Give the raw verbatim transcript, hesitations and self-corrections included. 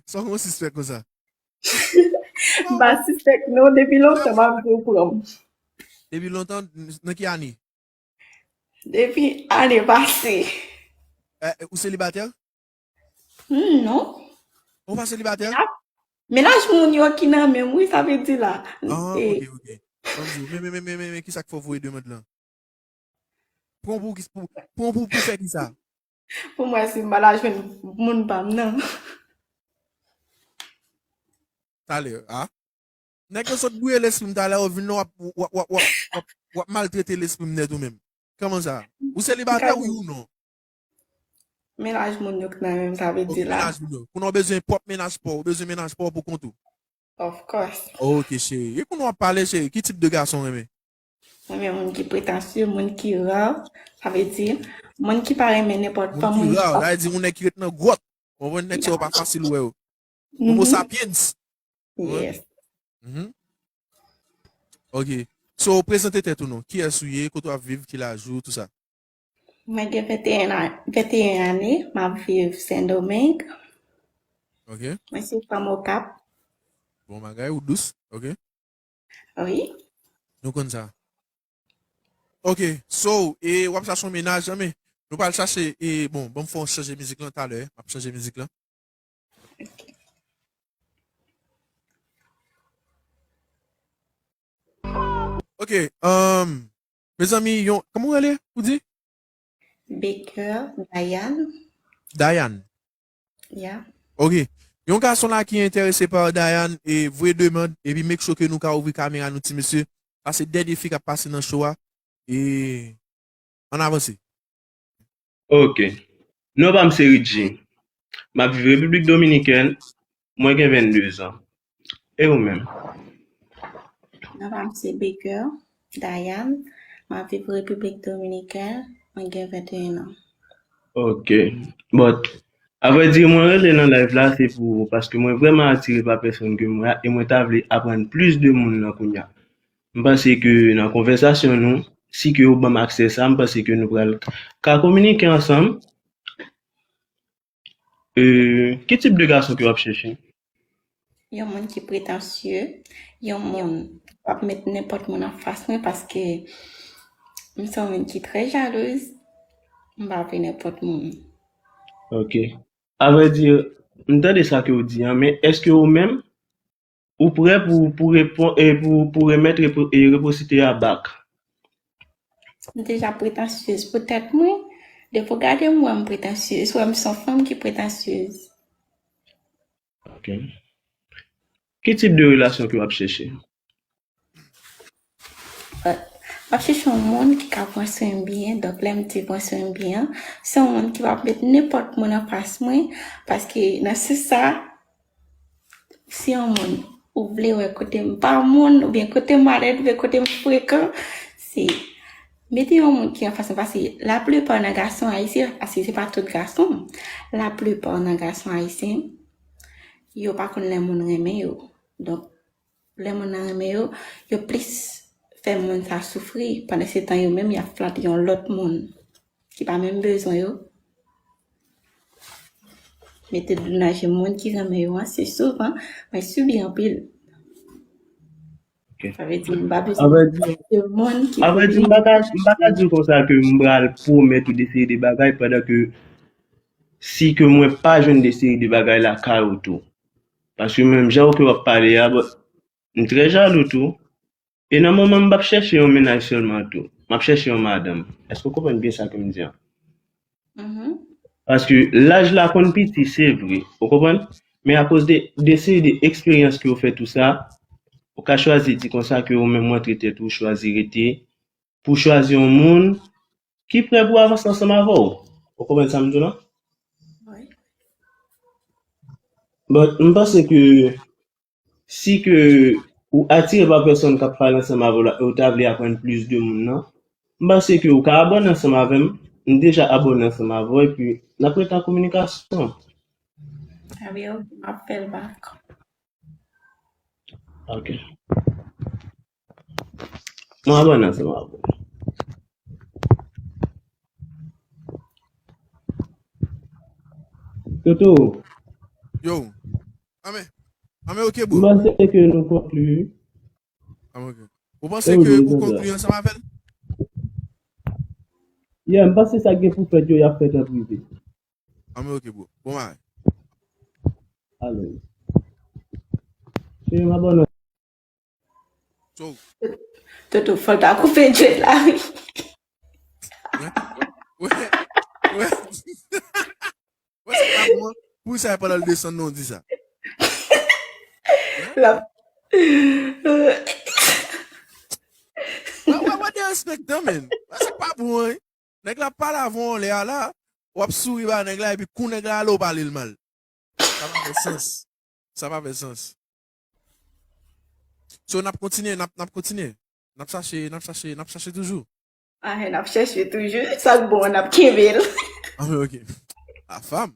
Sa w gen yon sispèk konsa? M pa sispèk non, depi lontan m ap di w pran m. Depi lontan, nan ki ane? Depi ane pase. Eh, ou selibatè? Hmm, non. Ou pa selibatè? Mennaj moun yo ki nan men m, wi, sa vle di la. Ah, Eh, ok, ok. Ban m di w, men, men, men, men, men, men, kisa k fè w voye demann lan? Pran pou, pou, pran pou, pou fè kisa? Pou mwen, si m pa ta jwenn moun pa m nan. Talè, ah? Nèg yo sot bouye lespri m talè, ou vin w ap, w ap, w ap, w ap, w ap, w ap maltrete lespri m nèt ou menm. Kòman sa? Ou selibatè, wi ou non? Mennaj moun yo k nan men m, sa vle di la. Mennaj moun yo. Kounye a w bezwen pwòp mennaj pa w, ou bezwen mennaj pa w pou kont ou. Of course. Ok, cheri. E kounye a w ap pale, cheri. Ki tip de gason w renmen? Mwen renmen moun ki pretansye, moun ki ra, sa vle di, moun ki pa renmen nenpòt fanm. Moun ki ra, sa vle di, yon nèg ki ret nan gwòt. Ou konprann, nèg sa yo pa fasil wè yo. Homo sapiens. Yes. Mhm. Ok. So, prezante tèt ou non. Kiyès ou ye, kote w ap viv, ki laj ou, tout sa. Mwen gen venteyen an, venteyen ane, m ap viv Sendomeng. Ok. Mwen se fanm Okap. Bon bagay, ou dous. Ok. Wi. Nou konn sa. Ok, so, e w ap chache yon mennaj, men nou pral chache, e bon, ban m fè w chanje mizik lan talè, m ap chanje mizik lan. Ok, um, mezanmi, yon, kòman w rele? Ou di? Baker, Dayan. Dayan. Yeah. Ok. Yon gason la ki enterese pa Dayan, e voye demann, epi make sure ke nou ka ouvri kamera nou ti mesye. Sa se dènye fi k ap pase nan show a. E ann avanse. Ok. Non pa m se Ridji. M ap viv Repiblik Dominikèn. Mwen gen vennde zan. E ou menm? Non pa m se Baker Dayan. M ap viv Repiblik Dominikèn. Mwen gen venteyen an. Ok. But, avrèdi, mwen rele nan live la, se pou, paske mwen vrèman atire pa pèsòn ke mwen, e mwen ta vle aprann plis de moun nan kounye a. M panse ke nan konvèsasyon nou, si ke ou ban m aksè sa, m panse ke nou pral ka kominike ansanm. E, ki tip de gason ke w ap chèche? Yon moun ki pretansye, yon moun k ap met nenpòt moun anfas mwen, paske m se yon moun ki trè jalouz, m pa vle nenpòt moun. Ok. Avrèdi, m tande sa ke w di an, men èske ou menm, ou prè pou, pou, repon, e pou, pou remèt repo, e reposite a bak? M deja pretansyez pou tèt mwen. Depi w gade m, ou wè m pretansyez, ou wè m se yon fanm ki pretansyez. Ok. Ki tip de relasyon ke w ap chèche? M ap chèche yon moun ki ka pran swen m byen. Donk, lè m di pran swen m byen, se yon moun ki p ap met nenpòt moun anfas mwen. Paske nan sans sa, si yon moun ou vle wè kote m pa moun, oubyen kote m alèz, oubyen kote m frekan, se mete yon moun ki anfas mwen. Paske laplipa nan gason ayisyen, paske se pa tout gason, laplipa nan gason ayisyen, yo pa konn lè moun renmen yo. Donk, lè moun nan renmen yo, yo plis fè moun sa soufri, pandan se tan yo menm y ap flate yon lòt moun ki pa menm bezwen yo. Mete dlo nan je moun ki renmen yo an, se souvan mwen sibi anpil. Ok. Sa vle di m pa bezwen de moun ki Avrèdi, m pa ka, m pa ka di w konsa ke m pral pwomèt ou de seri de bagay pandan ke si ke mwen pa jwenn de seri de bagay lakay ou tou. Paske menm jan ke w ap pale a, bon, m trè jalou tou. E nan moman m p ap chèche yon mennaj sèlman tou. M ap chèche yon madanm. Èske w konprann byen sa ke m di an? Mhm. Paske laj la konn piti, se vre. Ou konprann? Men akoz de, de seri de eksperyans ke w fè tou sa, ou ka chwazi di konsa ke ou menm w antre tèt ou, chwazi rete, pou chwazi yon moun ki prè pou avanse ansanm avè w. Ou konprann sa m di w la? Wi. But, m panse ke si ke ou atire pa pèsòn k ap pale ansanm avè w la, e ou ta vle aprann plis de moun nan, m panse ke ou ka abòne ansanm avè m. M deja abòne ansanm avè w, epi n ap rete an kominikasyon. A wi, ok, m ap fè l back. Ok. Mwen abòne ansanm avè w. Toto. Yo. Anmen. Anmen, ok, bro. M panse ke nou konkli. Anmen, ok. Ou panse ke ou konkli ansanm avè l? Yeah, m panse sa gen pou fèt yo, y ap fèt an prive. Anmen, ok, bro. Bon bagay. Alèz. Cheri, m abòne. So, Toto, fò l ta koupe djèl la, wi. Wè, wè, wè. Wè, se pa bon. Pou sa, pandan l desann, non, di sa. La, Wè, wè, wè, disrespect, man. Wè, se pa bon, wi. Nèg la pale avè w lè a la, w ap souri ba nèg la, epi kou nèg la ale, w pale l mal. Sa pa fè sans. Sa pa fè sans. So, n ap kontinye, n ap, n ap kontinye. N ap chache, n ap chache, n ap chache toujou. Ah, n ap chèche toujou. Sa k bon, n ap kenbe l. Ah, men ok. A fam.